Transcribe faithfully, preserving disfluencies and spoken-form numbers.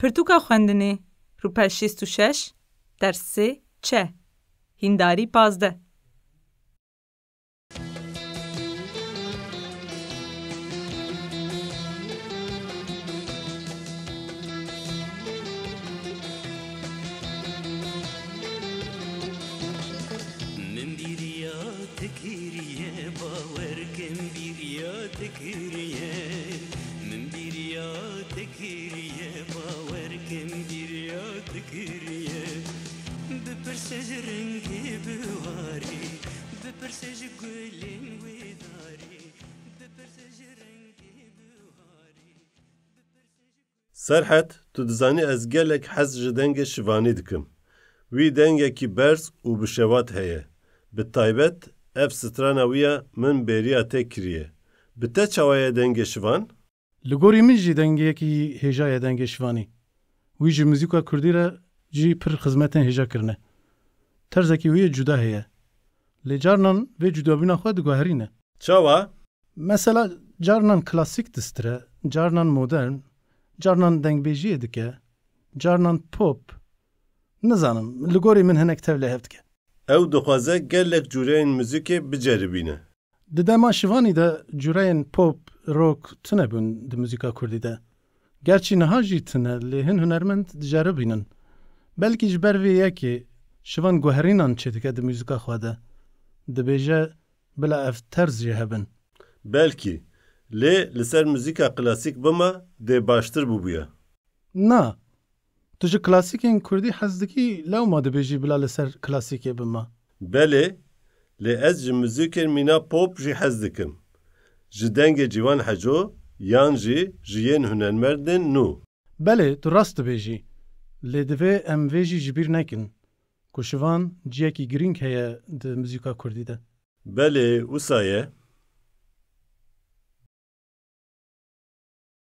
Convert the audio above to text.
Pirtûka xwendinê, rûpel şêst û şeş, ders sê, çe. Hîndarî pazdeh. Min bîriya te kiriye, bawer kim bîriya te kiriye. Min bîriya te kiriye, bawer kim bîriya te kiriye. Bipirse ji rengê biharê, bipirse ji gulên wê darê, bipirse ji rengê biharê. Serhed, tu dizanî ez gelek hez ji dengê Şivanî dikim. Wî dengekî berz û bi şewat heye. Bi taybet ev strana wî ya Min bêriya te kiriye. Bi te çawa ye dengê Şivan? Li gorî min jî dengekî hêja ye dengê Şivanî. Wî ji muzîka kurdî re jî pir xizmetên hêja kirine. Terzekî wî yê cuda heye. Lê carnan vê cudabûna xwe diguherîne. Çawa? Mesela, carnan klasîk distire, carnan modern, carnan dengbêjiyê dike, carnan pop. Nizanim, li gorî min hinek tevlê hev dike. Ew dixwaze gelek cûreyên muzîkê biceribîne. Di dema Şivanî de cûreyên pop, rock tune bûn di muzîka kurdî de. Gerçî niha jî tune, lê hin hunermend diceribînin. Belkî ji ber vê yekê Şivan guherînan çêdike di muzîka xwe de. Dibêje, bila ev terz jî hebin. Belkî. Lê li ser muzîka klasîk bima, dê baştir bûbûya. Na. Tu ji klasîkên kurdî hez dikî, lewma dibêjî bila li ser klasîkê bima. Belê, lê ez ji muzîkên mîna pop jî hez dikim. Ji dengê Cîwan Heco yan jî ji yên hunermendên nû. Belê, tu rast dibêjî. Lê divê em vê jî ji bîr nekin, ku Şivan ciyekî girîng heye di muzîka kurdî de. Belê, wisa ye.